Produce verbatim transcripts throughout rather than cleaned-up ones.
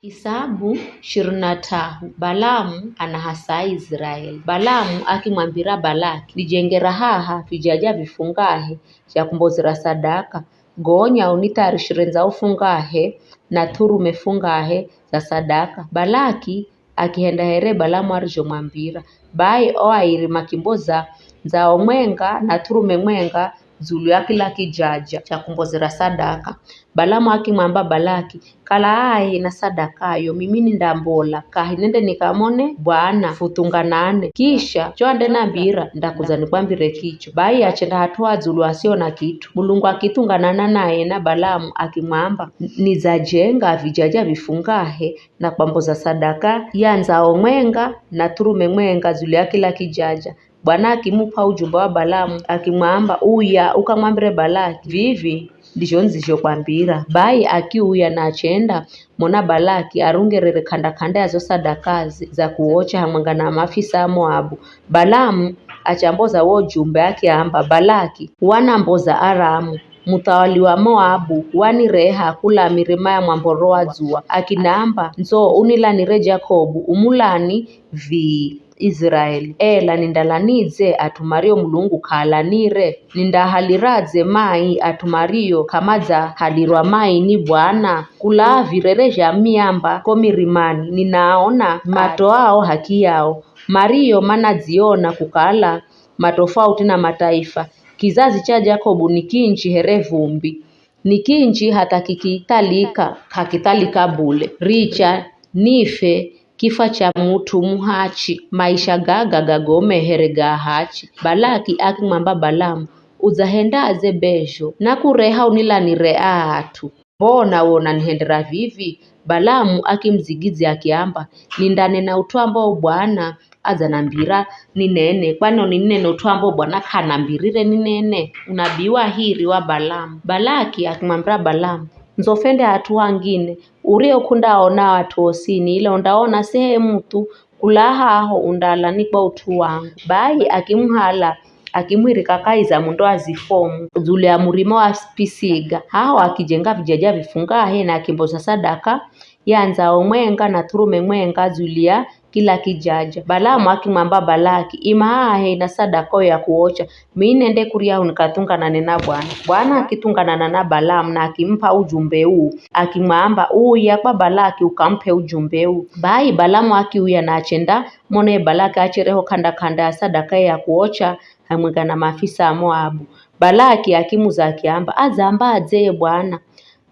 Isabu ishirini na tatu. Balamu anahasa Israeli. Balamu akimwambira Balaki, "Nijengera haha vijaja vifungahe zha kumbozera sadaka, gonya unithayarishire ndzau fungahe na thurume fungahe za sadaka." Balaki akihenda here Balamu arizhomwambira. Bai o airi makimboza ndzao mwenga na thurume mwenga dzulu ya kila kijaja cha kumbozera sadaka. Balamu akimwamba Balaki, "Kala hahe na sadakayo, mimi nindambola kahi nende nikamone Bwana, futhunganane. Kisha cho andenambira, ndakudza nikwambire kicho." Bai achenda hat'u ha dzulu asiona kit'u. Mulungu akithunganana naye na Balamu akimwamba, "Nidzajenga vijaja vifungahe na kwamboza sadaka ya ndzao mwenga na thurume mwenga dzulu ya kila kijaja." Bwana akimup'a ujumbe wa Balamu akimwamba, "Uya ukamwambire Balaki, vivi ndizho nizhizhokwambira." Bai akiuya na achenda mona Balaki arungerere k'anda-k'anda ya zo sadakaze za kuocha hamwenga na maafisa a Moabu. Balamu achamboza wo ujumbe akiamba, "Balaki wanamboza Aramu, muthawali wa Moabu, wanireha kula mirima ya mwamboro wa dzuwa, akinamba, 'Ndzo unilanire Jakobu, umulani vii Israeli. Ela nindalanidze at'u mario Mulungu k'aalanire? Nindahaliradze mai at'u mario k'amadzahalirwa mai ni Bwana? Kulaa virere zha miamba ko mirimani, ninaaona matoao haki yao, mario manadziona kukala matofauti na mataifa. Kizazi cha Jakobu ni kinji here vumbi, ni kinji hatha kikithalika, k'akithalika bule. Richa nife kifa cha mut'u muhachi, maisha gaga gagome here ga ahachi." Balaki akimwamba Balamu, "Udzahendadze bezho? Nakureha unilanire aa at'u. Mbona we unanihendera vivi?" Balamu akimudzigidzya akiamba, "Nindanena ut'u ambao Bwana adzanambira ninene. Kwani ninene ut'u ambao Bwana k'anambirire ninene?" Unabii wa hiri wa Balamu. Balaki akimwambira Balamu, "Ndzo fende hat'u hangine, urio k'undaona at'u osini, ila undaona sehemu thu, kula haho undalanikwa ut'u wangu." Bai akimuhala, akimwirika kahi za mundo wa Zifomu, dzulu ya murima wa Pisiga. Haho akijenga vijaja vifungahe na akimboza sadaka ya ndzao mwenga na thurume mwenga dzulu ya kila kijaja. Balamu akimwamba Balaki, "Ima haha hehi na sadaka ya kuocha, mimi nende kuryahu nikathunganane na Bwana." Bwana akithunganana na Balamu na akimup'a ujumbe uu, akimwamba, "Uya kwa Balaki ukamup'e ujumbe uu." Bai Balamu akiuya na achenda mone Balaki achereho k'anda-k'anda ya sadaka ya kuocha hamwenga na maafisa a Moabu. Balaki akimuza akiamba, "Adzambadze ye Bwana?"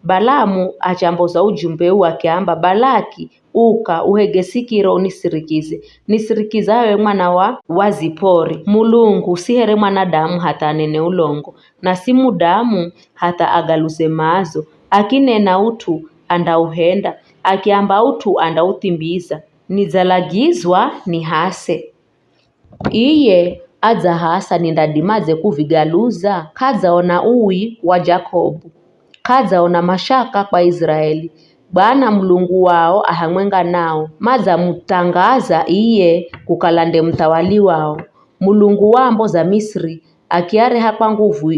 Balamu achamboza ujumbe uu akiamba, "Balaki, uka, uhege sikiro unisirikize. Nisirikiza we mwana wa, wa Zipori. Mulungu si here mwanadamu hatha anene ulongo, na si mudamu hatha agaluze maazo. Akinena ut'u andauhenda, akiamba ut'u andautimiza. Nidzalagizwa nihase." Iye adzahasa nindadimadze kuvigaluza? K'adzaona ui wa Jakobu, k'adzaona mashaka kwa Israeli. Bwana Mulungu wao ahamwenga nao, madzamuthangaza iye kukala nde muthawali wao. Mulungu wa amboza Misri akiareha kwa nguvu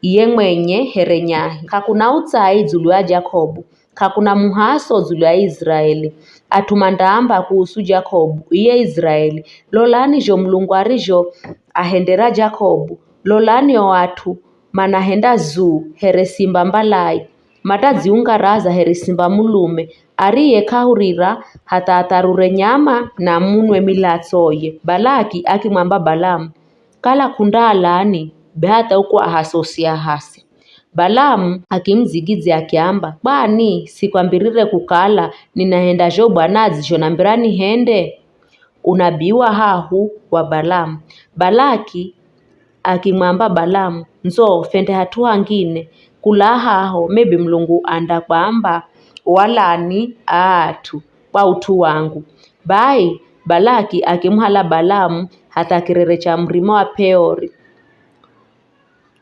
iye mwenye here nyahi. K'akuna utsai dzulu ya Jakobu, k'akuna muhaso dzulu ya Israeli. At'u mandaamba kuhusu Jakobu, iye Israeli, 'Lolani zho Mulungu arizho ahendera Jakobu. Lolani o at'u manahenda zuu here simba mbalai, matadziungaraza here simba mulume, ariye k'ahurira hatha atharure nyama na munwe milatsoye.'" Balaki akimwamba Balamu, "Kala k'undaalani, be hatha uku ahasosi ahase." Balamu akimudzigidzya akiamba, "Kwani sikwambirire kukala ninahenda zho Bwana adzizhonambira nihende?" Unabii wa hahu wa Balamu. Balaki akimwamba Balamu, "Ndzo fende hat'u hangine, kula haho, maybe Mulungu andakwamba walani aa at'u kwa ut'u wangu." Bai Balaki akimuhala Balamu hatha kirere cha murima wa Peori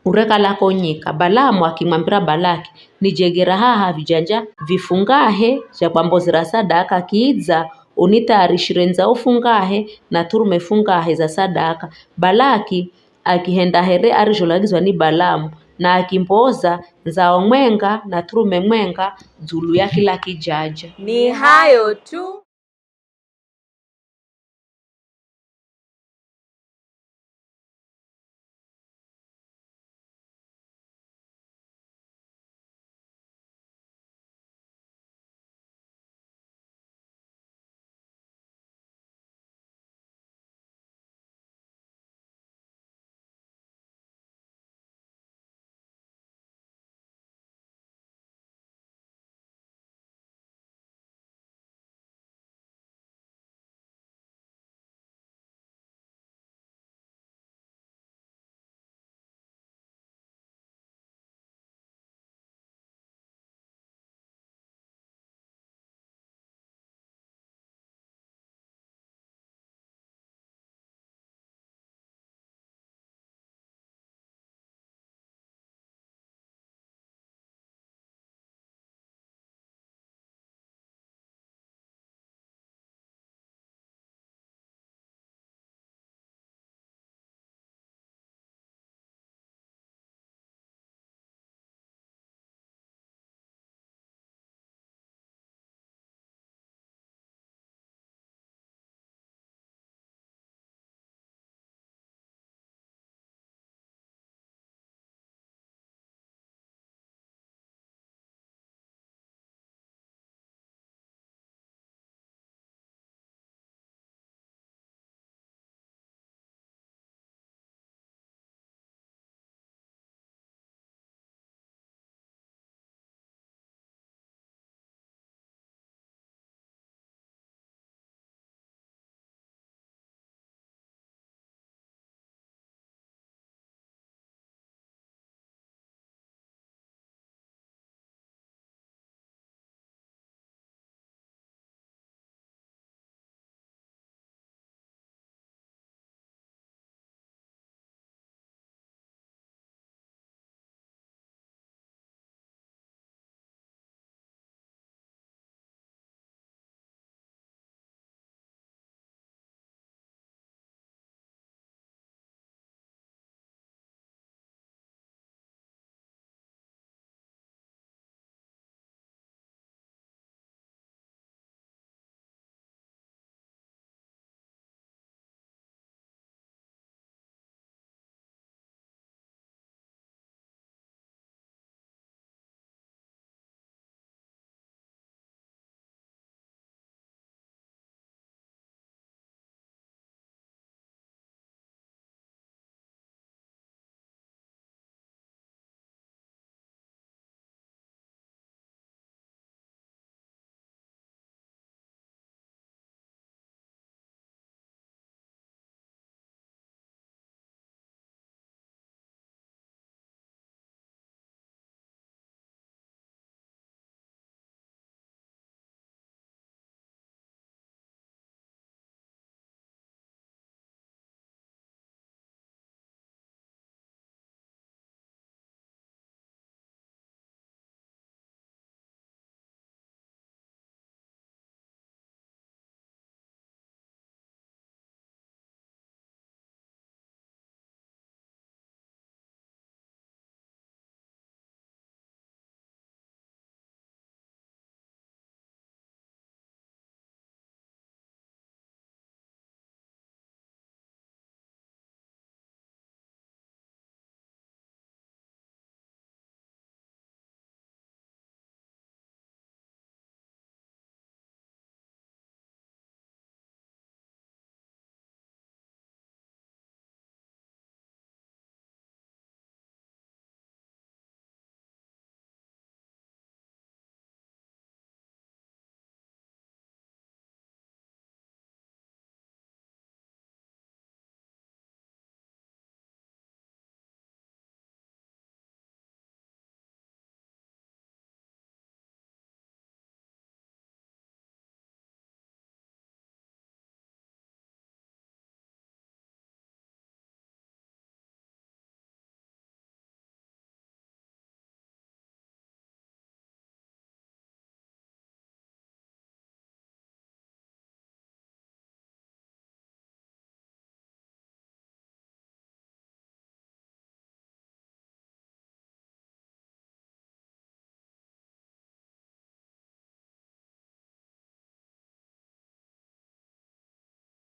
urekala ko nyika. Balamu akimwambira Balaki, "Nijegera haha vijanja vifungahe zha kwambozera sadaka, kidza unithayarishire ndzau fungahe na thurume fungahe za sadaka." Balaki akihenda here arizholagizwa ni Balamu, na akimboza ndzao mwenga na thurume mwenga dzulu ya kila kijaja. Ni hayo tu.